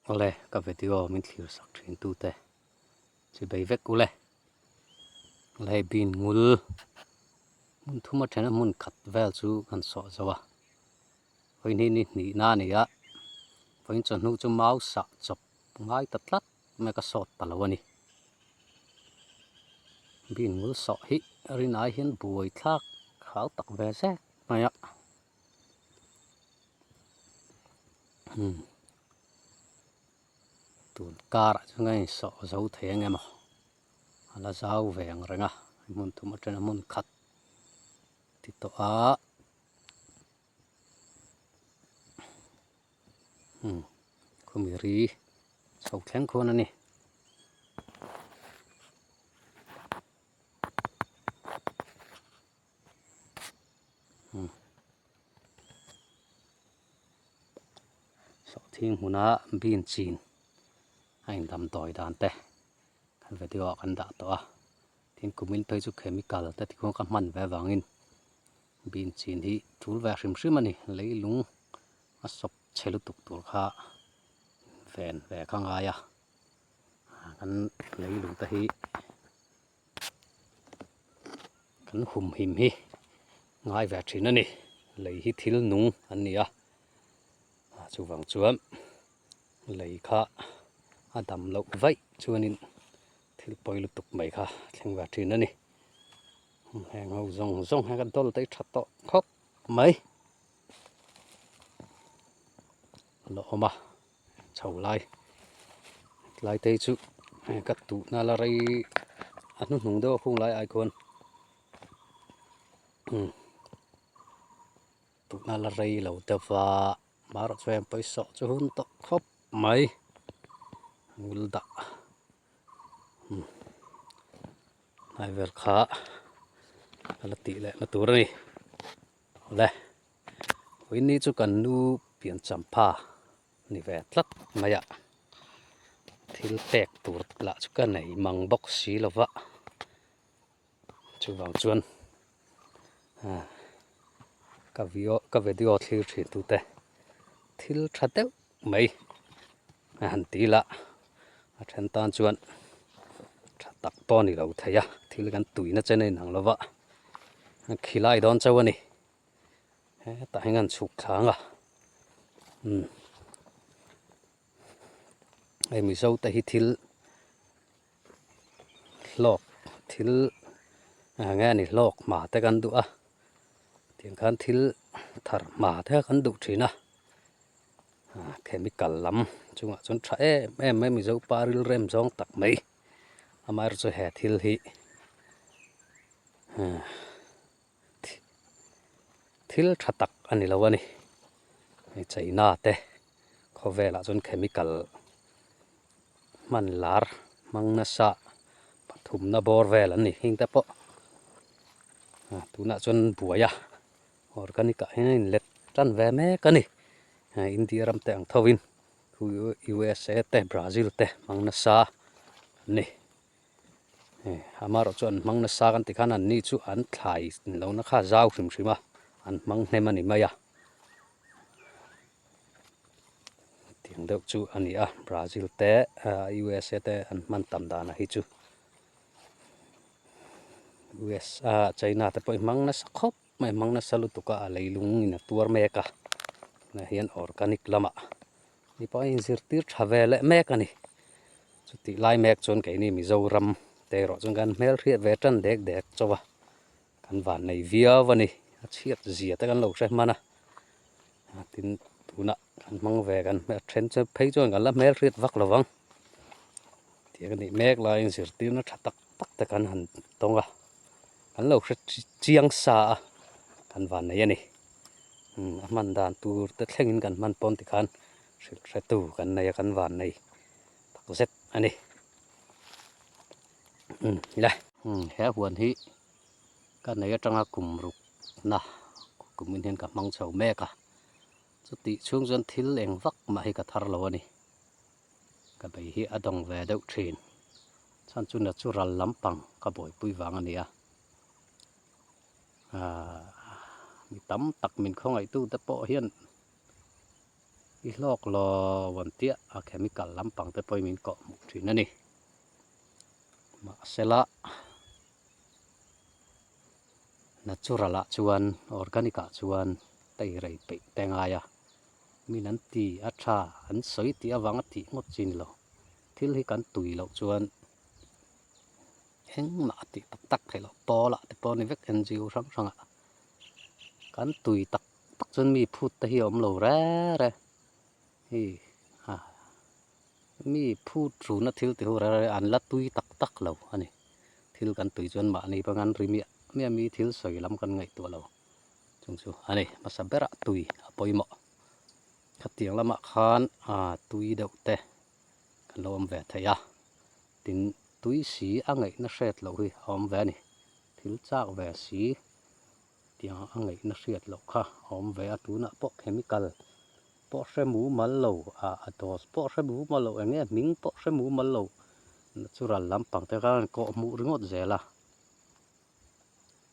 Awle ka video min thlir sak thin tu te chi bei vek ule awle hei bean ngul hmun thum a then a hmun khat vel chu kan sawh zo a vawiin ni hnih na a ni a vawiin chawhnu chu mau sah chawp ngai ta tlat mai ka sawt ta lo a ni bean ngul sawh hi rinai hian buai thlak hau tak ve zek mai a. Tun karah chuan ka insawh zo thei ang emaw a la zau ve ang reng a hmun thum atanga hmun khat ti tawh a khumi ri chho thleng khuan a ni. Sawhthing hmuna bean chin a indamdawi dan te kan video ah kan dah tawh a tin kumin phei chu chemical te tikhuan ka hman ve avangin bean chin hi tul ve hrim hrim a ni leilung a sawp chhe lutuk tur kha ven ve kha ngai a kan leilung te hi. Kan humhim hi ngai ve thin a ni lei hi thil nung an ni a chuvang chuan lei kha a dam loh vaih chuanin thil pawi lutuk mai kha thleng ve thin a ni heng ho zawng zawng hian ka dawl te hi tha tawh khawp mai a la awm a. Chho lai tlai te hi chu ka tuhna la rei a hnuhnung deuh a khung lai ai khuan tuhna la rei lo deuh va marawh chu heng pawisa chu hun tawh khawp mai ngul dah hnai vel kha a la tih leh na tur a ni awle. Vawiin chu kan nu pian champha ni ve tlat mai a, thil pek tur lah chu ka nei mang bawk si lo va, chuvang chuan ka vio ka video thlir thin tute thil tha deuh mai a han ti la, a then tan chuan tha tak pawh a ni lo thei a, thil kan tuina chen a inang lo va, khilai dawn chauh a ni. Hetah hian an chhuk thlang a umm hei mizo te hi thil hlawk thil eng nge ni hlawk hma te kan duh a tiang khan thil thar hma te kan duh thin a chemical lam chungah chuan tha em em mai mizo pa rilrem zawng tak mai amaherawhchu he thil hi Thil tha tak a ni lo a ni. Hei China te khawvelah chuan chemical hman lar hmang nasa pathumna bawr vel an ni heng te pawh tunah chuan an buai a organic ah hian a inlet tan ve mek a ni. India ram te ang tho in USA te Brazil te hmang nasa an ni. Amaherawh chu an hmang nasa kan tih khan anni chu an thlai lohna kha a zau hrim hrim a, an hmang hnem a ni mai a. Tiang deuh chu a ni a, Brazil te USA te an hman tam danah hi chu USA China te pawh hi hmang nasa khawp mai, hmang nasa lutuk a, a leilung in a tuar mek a, tunah hian organic lamah mi pawh a inzirtir tha ve leh mek a ni. Chutih lai mek chuan keini Mizoram te erawh chuan kan hmelhriat ve tan dek dek chauh a, kan van nei viau a ni, a chhiat zia te kan lo hre hman a, tin tunah kan hmang ve kan then chu phei chuan kan la hmelhriat vak lo vang, tiang a nih mek laiin zirtirna tha tak tak te kan han tawng a, kan lo hre chiang sa a, kan van nei a ni, a hman dan tur te thlengin kan hman pawn tikhan hrilh hretu kan nei a kan van nei. Tak zet a ni umm le umm he huan hi ka nei atanga kum ruk na kumin hian ka hmang chho mek a chutih chhung chuan thil eng vak mah hi ka thar lo a ni ka bei hi a dawng ve deuh thin chhan chu natural lampang ka buaipui vang a ni a ahh mi tam tak min khawngaih tu te pawh hian. I hlawk lo an tia a chemical lampang te pawhin min kawh hmuh thin a ni. Mahsela natural ah chuan organic ah chuan teirei peih te ngai a, min an ti a tha an sawi tih avanga tih ngawt chi ni lo. Thil hi kan tui loh chuan engmah a tih tak tak theih loh pawl ah te pawh a ni vek NGO hrang hrang ah kan tui tak tak chuan mi phut te hi a awm lo reng reng hei a mi phut runa thil ti ho reng reng an la tui tak tak lo a ni thil kan tui chuan mahni panga an ri miah miah mi thil sawi lam kan ngaihtuah lo chung chu a ni hmasa berah tui a pawimawh khatiang lamah khan ah tui deuh te kan lo awm ve thei a tin tui si a ngaihna hriat loh hi a awm ve a ni thil chak ve si. Tiang a ngaihna hriat loh kha a awm ve a, tunah pawh chemical pawh hre mumal lo, ah a dose pawh hre mumal lo, eng nge hming pawh hre mumal lo, natural lampang te khan kawh hmuh ringawt zel a,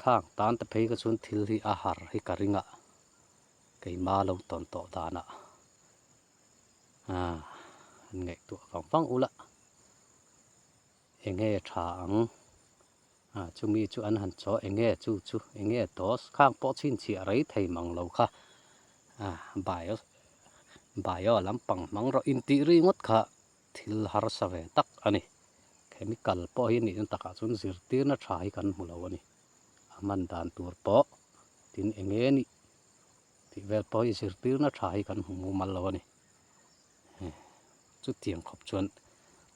khang tan te phei kha chuan thil hi a har hi ka ring a, keima lo tawn tawh danah ah an ngaihtuah vang vang ula eng nge tha ang. Ah chumi chu an han chaw enge chu chu enge dose khang pawh chhinchhiah rei thei mang lo kha ah bio bio lampang hmang rawh intih ri ngawt kha thil harsa ve tak a ni chemical pawh hi nihna takah chuan zirtirna tha hi kan hmu lo a ni a hman dan tur pawh tin enge nih tih vel pawh hi zirtirna tha hi kan hmu mumal lo a ni. Chutiang khawp chuan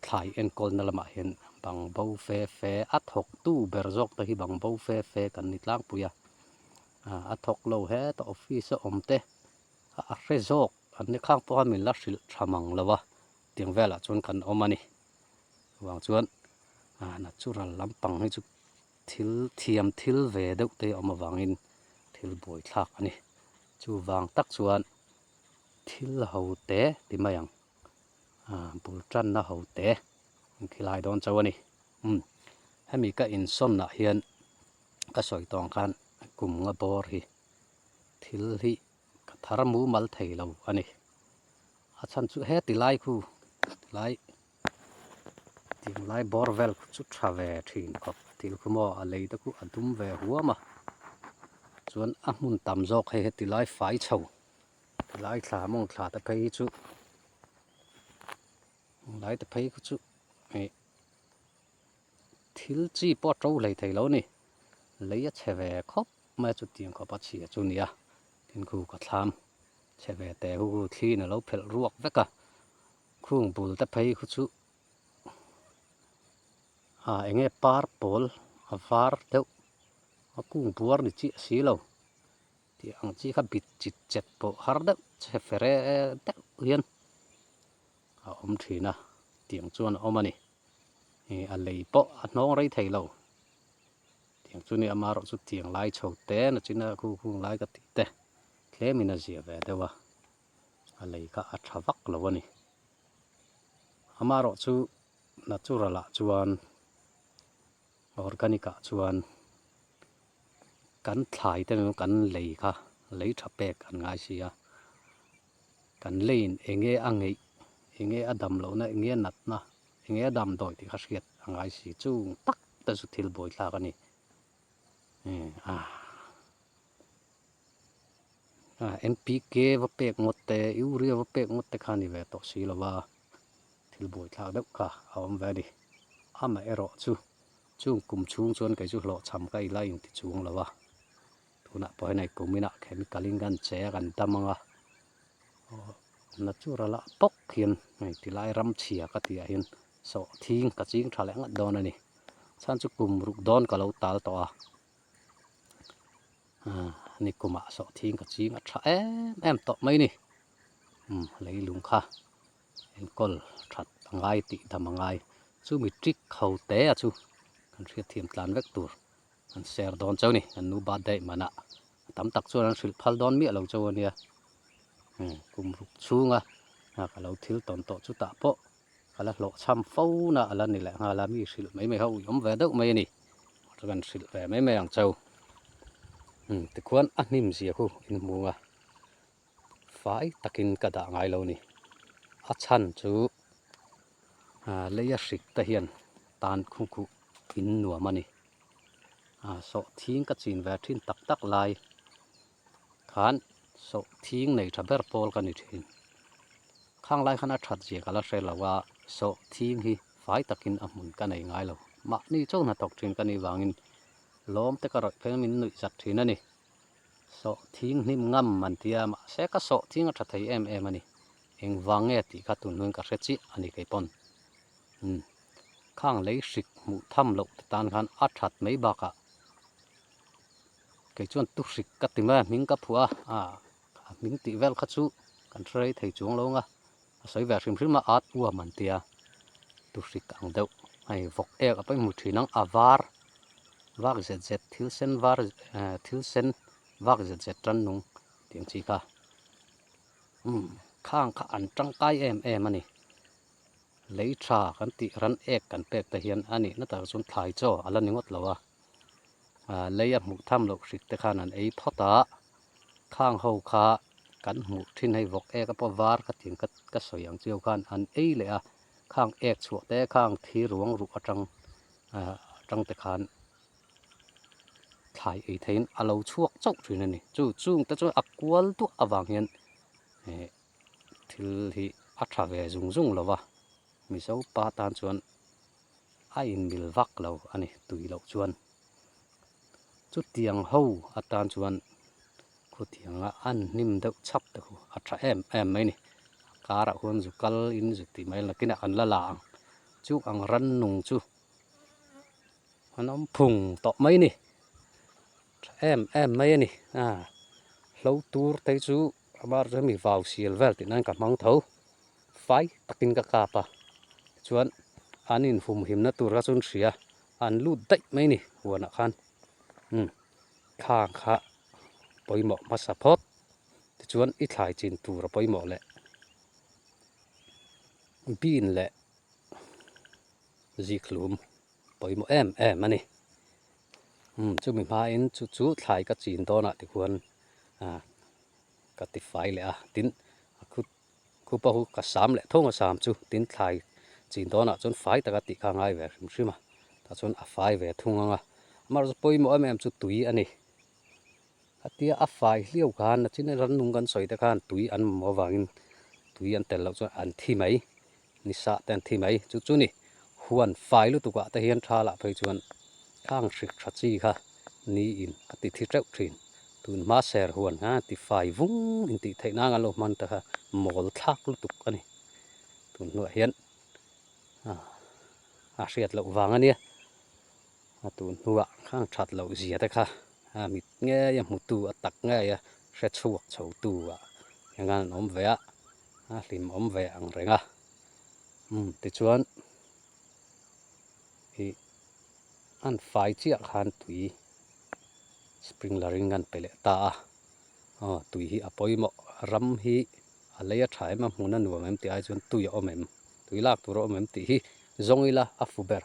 thlai enkawlna lamah hian bang bo fe fe a thawktu ber zawk te hi bang bo fe fe kan ni tlangpui a, a thawk lo heta office a awm te a hre zawk an ni khang pawha min la hrilh tha mang lo a, tiang velah chuan kan awm a ni. Chuvang chuan natural lampang hi chu thil thiam thil ve deuh te a awm avangin thil buaithlak a ni. Chuvang tak chuan Thil ho te ti mai ang, bul tanna ho te in khilai dawn chauh a ni. Umm hemi ka insawnah hian ka sawi tawh ang khan kum nga bawr hi thil hi ka thar mumal thei lo a ni. A chhan chu heti lai khu tilai tinglai bawr vel khu chu tha ve thin khawp thil khu maw a lei te khu a dum ve huam a chuan a hmun tam zawk hei heti lai fai chho. Tilai thla mawng thla te phei hi chu lai te phei khu chu ih thil chi pawh a to hlei thei lo a ni lei a chhe ve khawp mai a chutiang khawp a chhia chu a ni a tin khu ka thlam chhe ve teh hu thli in a lo phelh ruak vek a khung bul te phei khu chu ah eng nge par pawl a var deuh a kung buar ni chiah si lo. Tih ang chi kha bit chit chet pawh har deuh che fere deuh hian a awm thin a, tiang chuan a awm a ni. Ih a lei pawh a hnawng rei thei lo. Tiang chu ni amaherawh chu tiang lai chho te na china khu khung lai ka tih te tlemin a zia ve deuh a, a lei kha a tha vak lo a ni. Amaherawh chu natural ah chuan Organic ah chuan kan thlai te emaw kan lei kha lei tha pek an ngai si a, kan leiin eng nge a ngeih, eng nge a dam lohna, eng nge a natna, eng nge a damdawi tih kha hriat a ngai si chung tak te chu thil buaithlak a ni. NPK va pek ngawt te, urea va pek ngawt te kha a ni ve tawh si lo va, thil buaithlak deuh kha a awm ve a ni. Amaherawh chu chung kum chhung chuan kei chu hlawhchham ka ila inti chuang lo a, tunah pawh hian hei kuminah chemical in kan che a kan dam ang a, natural ah bawk hian hei tilai ram chhia ka tih ah hian sawhthing ka ching tha leh ngat dawn a ni. Chhan chu kum ruk dawn ka lo tal tawh a. Nikumah sawhthing ka ching a tha em em tawh mai ni umm leilung kha enkawl that a ngai tih dam a ngai chumi trick ho te a chu kan hriatthiam tlan vek tur an share dawn chauh a ni an nu birthday manah tam tak chuan an hrilh phal dawn miah lo chauh a nia kum ruk chhunga ka lo thil tawn tawh chutah pawh. Ka la hlawhchham fo na a la ni leh nghal a, mi hrilh mai mai ho i awm ve deuh mai a ni. Ka kan hrilh ve mai mai ang chau. Tikhuan a hnim zia khu in hmu ang a, Fai takin ka dah ngai lo ni. A chhan chu leia hrik te hian tan khu khuh in nuam a ni. Sawhthing ka chin ve thin tak tak lai khan sawhthing nei tha ber pawl ka ni thin. Khang lai khan a that zia ka la hre lo a, sawhthing hi fai takin a hmun ka nei ngai lo. Mahni chaw hnathawk thin ka nih vangin lawm te ka rawih phei min nuih zat thin a ni. Sawhthing hnim ngam an ti a, mahse ka sawhthing a tha thei em em a ni. Engvang nge tih kha tun hnuin ka hre chiah a ni kei pawn. Umm khang lei hrik hmuh tham loh te tan khan a that mai bakah kei chuan tu hrik ka ti mai a, hming ka phuah a, a hming tih vel kha chu kan hre rei thei chuang lo ang a, a sawi ve hrim hrim a at uam an ti a, tu hrik ang deuh hei vawk ek a pawimawh thin ang a var vak zet zet thil sen var thil sen vak zet zet tan nung tih ang chi kha umm khang kha an tangkai em em a ni lei tha kan tih ran ek kan pek te hian a nihna takah chuan thlai chaw a la ni ngawt lo a lei a hmuh tham loh hrik te khan an ei phawt a khang ho kha kan hmuh thin hei vawk ek a pawh var ka tih ang ka sawi ang chiu khan an ei leh a khang ek chhuah te khang thi ruang ruh atang atang te khan thlai ei theiin a lo chhuak chauh thin a ni chu chung te chuan a kual duah avang hian eh thil hi a tha ve zung zung lo va Mizo pa tan chuan a inmil vak lo a ni tui loh chuan chutiang ho atan chuan khutianga an hnim deuh chhap te khu a tha em em mai a ni a karah khuan zu kal in zu tih mai nakinah kan la la ang chu ang rannung chu an awm phung tawh mai a ni tha em em mai a ni a hlo tur te chu amah chu hemi vau sial vel tih nan ka hmang tho fai takin ka kap a tichuan an inhumhimna tur kha chu an hria an lut daih mai a ni huanah khan umm thla kha pawimawh hmasa phawt tichuan i thlai chin tur a pawimawh leh bean leh zikhlum pawimawh em em a ni umm chumi hmain chu chu thlai ka chin dawnah tikhuan ah ka ti fai leh a tin a khut khupa hu ka sam leh thawng a sam chu tin thlai chin dawnah chuan fai taka tih kha a ngai ve hrim hrim a tah chuan a fai ve thung ang a amaherawhchu pawimawh em em chu tui a ni a tia a fai hliau khan a chin rannung kan sawi te khan tui an mamawh avangin tui an tel loh chuan an thi mai ni sah te an thi mai chu chu ni huan fai lutuk ah te hian tha lah phei chuan khang hrik tha chi kha ni in a ti thi teuh thin tun hma ser huan kha ti fai vung in tih theih nan an lo hman te kha mawl thlak lutuk a ni tun hnuah hian a hriat loh vang a nia a tun hnuah khang that loh zia te kha a mit ngei a hmutu a tak ngei a hre chhuak chho tu ah eng an awm ve a. a hlim awm ve ang reng a umm tichuan ih an fai chiah khan tui sprinkler in an pe leh ta a aw tui hi a pawimawh ram hi a lei a tha em a hmun a nuam em tih ai chuan tui a awm em tui lak tur a awm em tih hi zawng ila a fu ber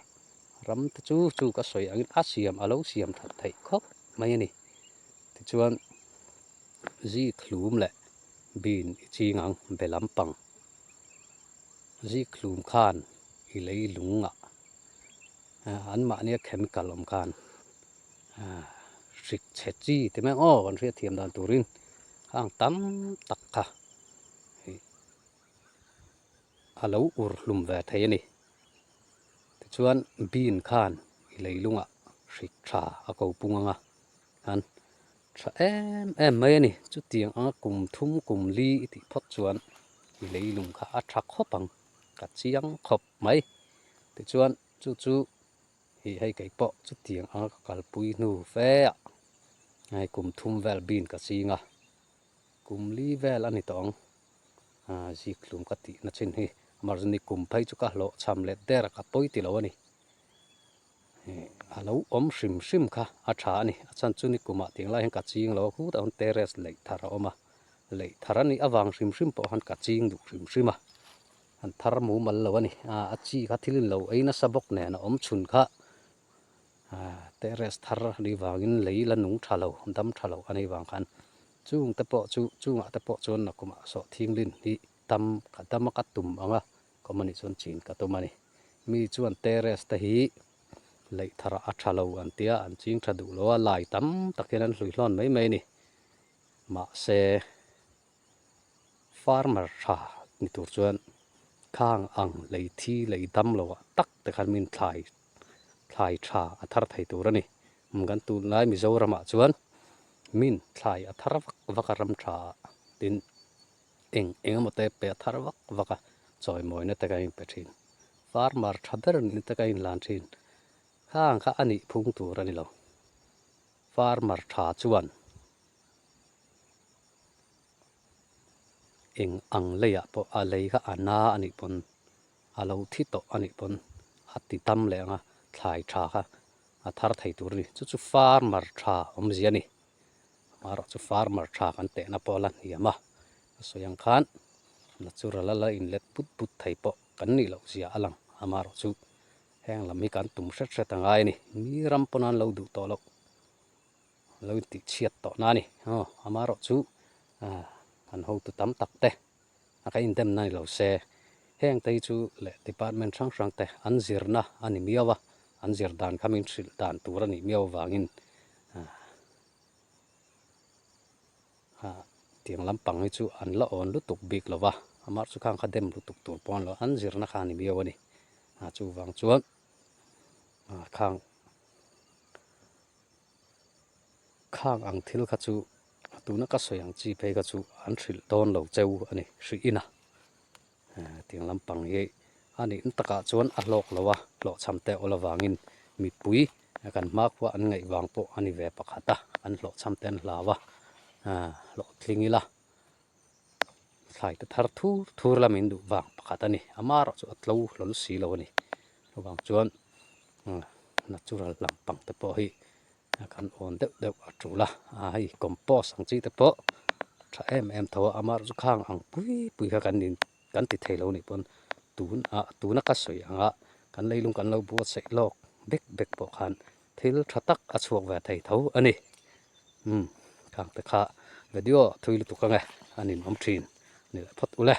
ram te chu chu ka sawi angin a siam a lo siam that theih khawp mai a ni tichuan zik hlum leh Bean i ching ang be lampang zik hlum khan i lei lung ah anmahnia chemical awm khan hrik chhe chi ti mai ang aw kan hriatthiam dan turin khang tam tak kha ih a lo ur hlum ve thei a ni. Tichuan bean khan i lei lungah hrik tha a ko pung ang a khan Tha em em mai a ni. Chutiang anga kum thum kum li i tih phawt chuan i leilung kha a tha khawp ang, ka chiang khawp mai. Tichuan chu chu hi hei kei pawh chutiang anga ka kalpui hnu fe ah hei kum thum vel bin ka ching a, kum li vel a ni tawh ang. Zikhlum ka tihna chin hi amaherawhchu kum phei chu ka hlawhchham leh der a ka pawi ti lo a ni. A lo awm hrim hrim kha a tha a ni. A chhan chu nikumah tiang lai hian ka ching lo a, khutah hian terrace leih thar a awm a, leih thar a nih avang hrim hrim pawh khan ka ching duh hrim hrim a, an thar mumal lo a ni. A chi kha thil in lo ei nasa bawk nen a awm chhun kha terrace thar a nih vangin lei la nung tha lo, dam tha lo a nih vang khan. Chung te pawh chu chungah te pawh chuan nakumah sawhthing lin hi tam ka dam a ka tum ang a, kawm anih chuan chin ka tum a ni. Mi chuan terrace te hi leih tharah a tha lo an tia, an ching tha duh lo a, lai tam tak hian an hlui hlawn mai mai a ni. Mahse farmer tha ni tur chuan khang ang lei thi lei dam lo ah tak te khan min thlai thlai tha a thar thei tur a ni. Kan tunlai Mizoramah chuan min thlai a thar vak vak a ram tha ah tin eng eng emaw te pe a thar vak vak a chawimawina te kan inpe thin. Farmer tha ber ni te kan inlan thin. Khang kha a nih phung tur a ni lo. Farmer tha chuan eng ang leiah pawh a lei kha a na a nih pawn a lo thi tawh a nih pawn a ti tam leh ang a, thlai tha kha a thar thei tur a ni. Chu chu farmer tha awmzia a ni. Amaherawh chu farmer tha kan tehna pawh a la hniam a, a sawi ang khan natural a la inlet but but thei pawh kan nih loh zia a lang. Amaherawh chu heng lam hi kan tum hret hret a ngai a ni. Mi ram pawn an lo duh tawh loh. Lo intih chhiat tawh na a ni. Aw, amaherawh chu kan hotu tam tak te a ka indem na ni lo se, heng te hi chu leh department hrang hrang te an zirna a ni miau a, an zir dan kha min hrilh dan tur a nih miau avangin tiang lampang hi chu an la awn lutuk bik lo va, amaherawh chu khang kha dem lutuk tur pawh an lo, an zirna kha a ni miau a ni. Chuvang chuan khang. Khang ang thil kha chu tuna ka sawi ang chi phei kha chu an hrilh dawn lo cheu a ni hrih ina tiang lampang hi a nih na takah chuan a hlawk lo a hlawhchham te awl avangin mipui kan hmakhua an ngaih vang pawh a ni ve pakhat a an hlawhchham te an hlau a hlawhtling ila thlai te thar thur thur lamin duh vang pakhat a ni amaherawh chu a tlo hlawl si lo a ni chuvang chuan natural lampang te pawh hi kan awn deuh deuh a tul a a hei compost ang chi te pawh tha em em tho a amaherawh chu khang ang pui pui kha kan in kan ti thei lo nih pawn tun ah tuna ka sawi anga kan leilung kan lo buatsaih lawk bek bek pawh khan thil tha tak a chhuak ve thei tho a ni umm khang te kha video thui lutuk ang e a ninawm thin ni leh phawt ule.